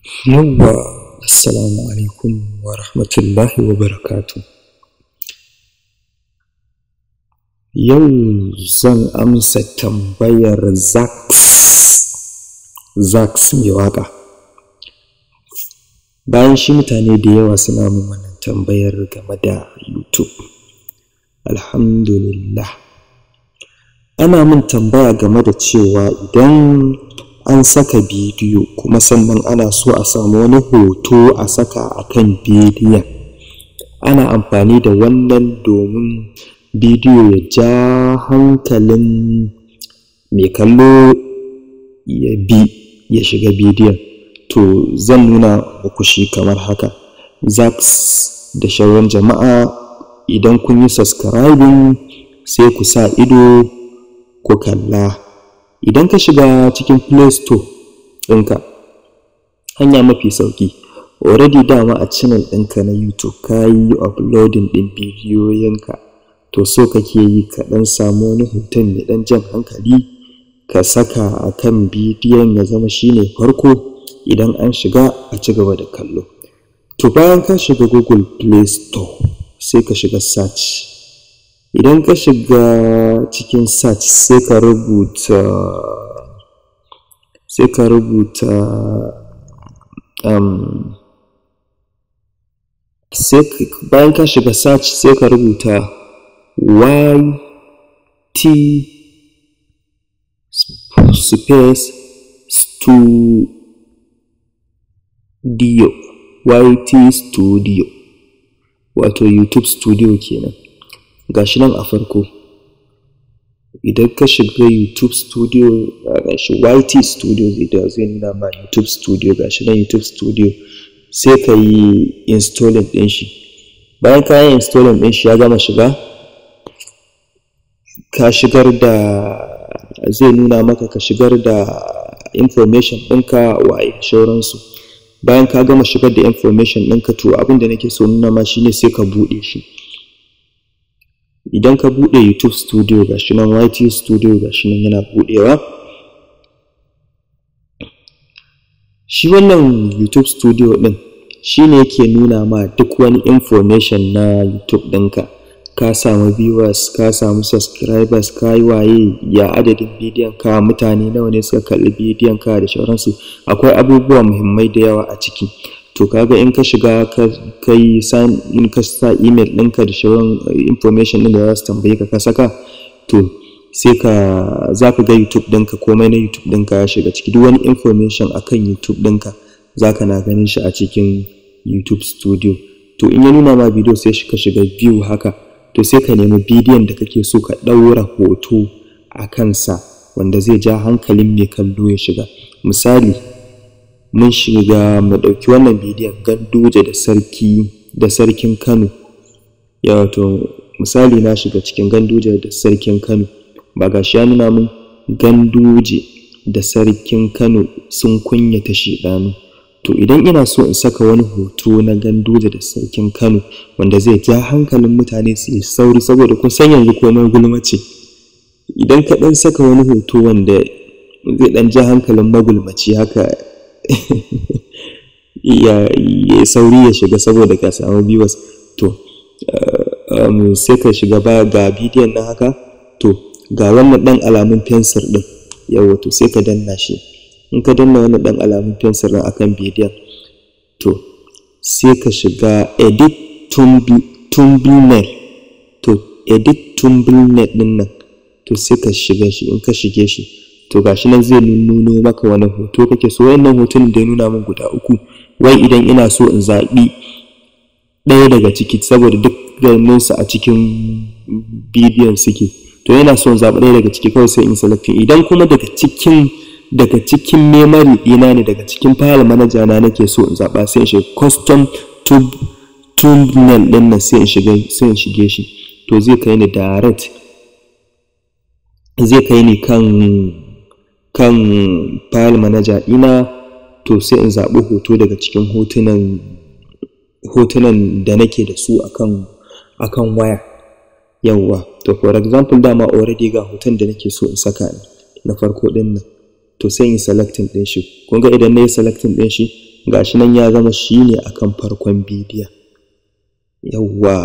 Yawwa, assalamu alaikum wa rahmatullahi wa barakatuh. Yau zan amsa tambayar Zax mai waƙa. Bayan shi mutane da yawa suna min wannan tambayar game da YouTube. Alhamdulillah. Ana min tambaya game da cewa idan an saka bidiyo kuma sannan ana so a samu wani hoto a saka a kan bidiyon, ana amfani da wannan domin bidiyo ya ja hankalin mai kallo ya bi ya shiga bidiyon. To zan nuna muku shi kamar haka. Zax da shauran jama'a, idan kun yi subscribing sai ku sa ido ku kalla. Idan ka shiga cikin Play Store ɗinka, hanya mafi sauƙi, already dama a channel ɗinka na YouTube ka yi uploading ɗin bidiyoyinka, to so kake yi ka ɗan samu wani hoton mai ɗan jan hankali ka saka a kan bidiyon ya zama shi ne farko idan an shiga a ci gaba da kallo. To bayan ka shiga Google Play Store sai ka shiga search. Idan ka shiga cikin search sai ka rubuta bayan ka shiga search sai ka rubuta YT space studio, YT studio, wato YouTube studio kenan. Gashi nan a farko. Idan ka shiga YouTube studio, gashi YT studio zai nuna ma YouTube studio, gashi nan YouTube studio, sai ka yi installing ɗin shi. Bayan ka yi installing ɗin shi ya gama shiga, ka shigar da, zai nuna maka ka shigar da information ɗinka waye shauransu. Bayan ka gama shigar da information ɗinka, to abin da nake so nuna ma shine sai ka buɗe shi. Idan ka buɗe YouTube studio, gashi nan YT studio, gashi nan yana buɗewa. Shi wannan YouTube studio ɗin shine yake nuna ma duk wani information na YouTube ɗinka. Ka samu viewers, ka samu subscribers, ka yi waye, ya adadin bidiyon ka, mutane nawa ne suka kalli bidiyon ka da shauransu. Akwai abubuwa muhimmai da yawa a ciki. To kaga in ka shiga ka yi sign in, ka sa email ɗinka da shauran information ɗin da za su tambaye ka ka saka, to sai ka za ka ga YouTube ɗinka, komai na YouTube ɗinka ya shiga ciki. Duk wani information akan YouTube ɗinka za ka na ganin shi a cikin YouTube studio. To in ya nuna ma bidiyo sai ka shiga view haka, to sai ka nemi bidiyon da kake so ka ɗaura hoto a kansa wanda zai ja hankalin mai kallo ya shiga. Misali, mun shiga mu ɗauki wannan bidiyon Ganduje da sarki da sarkin Kano. Wato misali na shiga cikin Ganduje da sarkin Kano, ba gashi ya nuna mun Ganduje da sarkin Kano sun kunyata shaiɗanu. To idan ina so in saka wani hoto na Ganduje da sarkin Kano wanda zai ja hankalin mutane su yi sauri, saboda kun san yanzu komai gulma ce. Idan ka ɗan saka wani hoto wanda zai ɗan ja hankalin magulmaci haka ya sauri ya shiga saboda ka samu viewers, to sai ka shiga ba ga bidiyon nan haka, to ga wannan ɗan alamun fensir ɗin, yawwa, to sai ka danna shi. In ka danna wannan ɗan alamun fensir ɗin akan bidiyon, to sai ka shiga edit thumbnail. To edit thumbnail ɗin nan, to sai ka shiga shi. In ka shige shi, to gashi nan zai nuno maka wani hoto kake so. Wayannan hotunan da ya nuna min guda uku, wai idan ina so in zaɓi ɗaya daga ciki, saboda duk ganinsu a cikin bidiyon suke, to yana so in zaɓi ɗaya daga ciki kawai sai in selecting. Idan kuma daga cikin memory ɗina ne, daga cikin file manager na nake so in zaɓa, sai in shiga custom thumbnail ɗin nan, sai in shige shi. To zai kai ni direct, zai kai ni kan file manager ɗina, to sai in zaɓi hoto daga cikin hotunan da nake da su akan waya. Yawwa, to for example dama already ga hoton da nake so in saka na farko ɗin nan, to sai in selecting ɗin shi. Kun ga idan na yi selecting ɗin shi, Gashi nan ya zama shine akan farkon bidiyon. Yawwa,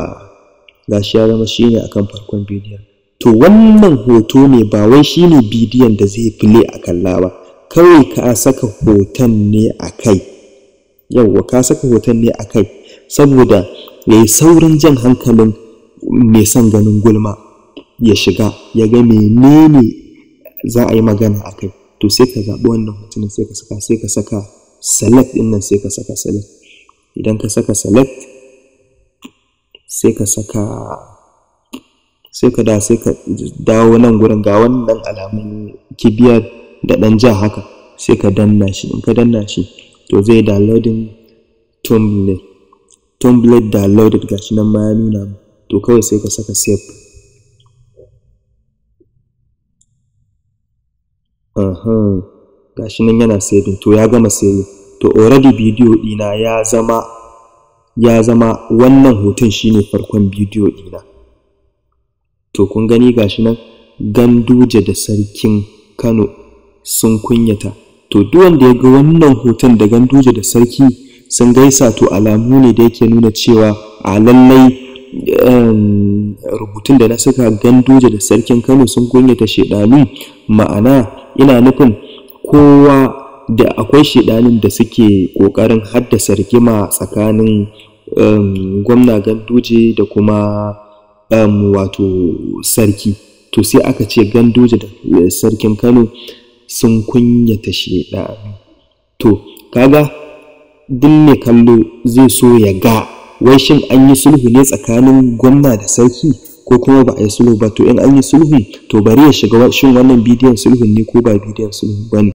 gashi ya zama shine akan farkon bidiyon. To wannan hoto ne, ba wai shine bidiyon da zai play a kalla ba, kawai ka saka hoton ne a kai. Yawwa, ka saka hoton ne a kai saboda ya yi saurin jan hankalin mai son ganin gulma ya shiga ya ga menene za a yi magana a kai. To sai ka zaɓi wannan hotunan, sai ka saka, sai ka saka select ɗin nan, sai ka saka select. Idan ka saka select, sai ka saka, sai ka da sai ka dawo nan gurin, ga wannan alamun kibiyar da ɗan ja haka, sai ka danna shi. In ka danna shi, to zai downloading thumbnail. Thumbnail downloaded, gashi nan ma ya nuna mu. To kawai sai ka saka save. Aha, gashi nan yana saving. To ya gama saving. To already bidiyo ɗina ya zama wannan hoton shine farkon bidiyo ɗina. To kun gani, gashi nan, Ganduje da Sarkin Kano sun kunyata. To duk wanda ya ga wannan hoton da Ganduje da sarki sun gaisa, to alamu ne da yake nuna cewa a lallai rubutun da na saka, Ganduje da Sarkin Kano sun kunyata shaidanu, ma'ana ina nufin kowa da akwai shaidanun da suke ƙoƙarin haddasa rigima tsakanin gwamna Ganduje da kuma wato sarki. To sai aka ce Ganduje da Sarkin Kano sun kunyata shaidanu. To kaga duk mai kallo zai so ya ga wai shin an yi sulhu ne tsakanin gwamna da sarki ko kuma ba a yi sulhu ba. To in an yi sulhu, to bari ya shiga, shin wannan bidiyon sulhun ne ko ba bidiyon sulhu ba ne?